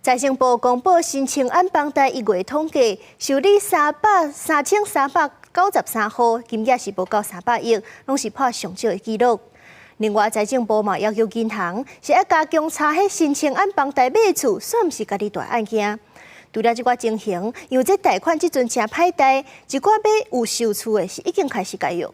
財政部公布新青安房貸1月統計，受理3393戶，金額是無夠300億，攏是破上少的紀錄。另外，財政部嘛要求銀行是愛加強查彼新青安房貸買厝，算毋是家己大案件。除了這寡情形，因為這貸款這陣誠歹貸，一寡買有售厝的是已經開始解約。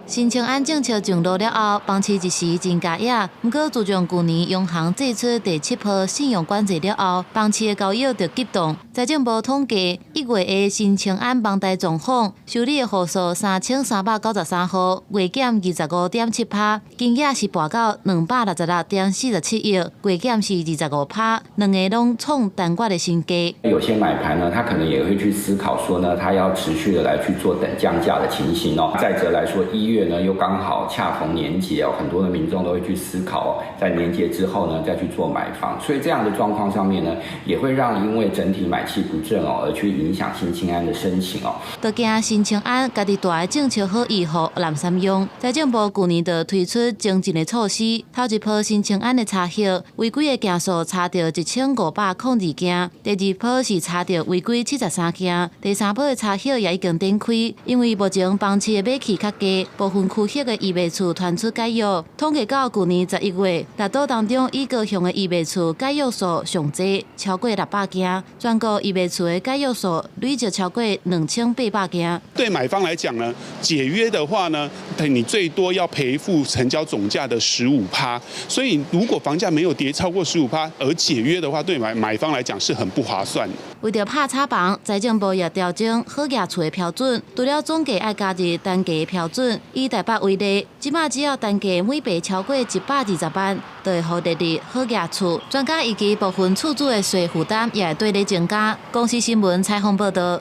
新青安政策上路了後，房市一時真佳野。毋過自從舊年央行祭出第七波信用管制了後，房市的交易就急凍。財政部統計，1月的新青安房貸狀況，受理的戶數3393戶，月減25.7%，金額是跋到266.47億，月減是25%，兩个攏創單月的新低。有些買盤呢，他可能也會去思考說呢，他要持續的來去做等降價的情形哦。再者來說，1月呢又剛好恰逢年節哦，很多的民眾都會去思考，在年節之後呢再去做買房，所以這樣的狀況上面呢，也會讓因為整體買氣不振哦，而去影響新青安的申請哦。都驚新青安家己蹛的政策好意予濫三用，財政部舊年就推出精進的措施，頭一波新青安的查核違規的件數查著1502件，第二波是查著違規73件，第三波的查核也已經展開，因為目前房市的買氣較低，部分區域的預賣厝傳出解約，統計到舊年11月，列島當中以高雄的預賣厝解約數上濟，超過600件，全國預賣厝的解約數累積超過2800件。對買方來講呢，解約的話呢，你最多要賠付成交總價的十五趴，所以如果房價沒有跌超過十五趴而解約的話，對買方來講是很不划算。為著拍炒房，財政部也調整好額厝的標準，除了總價愛加入單價的標準，以台北為例，這馬只要單價每坪超過120萬，就會予列入好額厝。專家預計部分厝主的稅負擔也會綴咧增加。公視新聞採訪報導。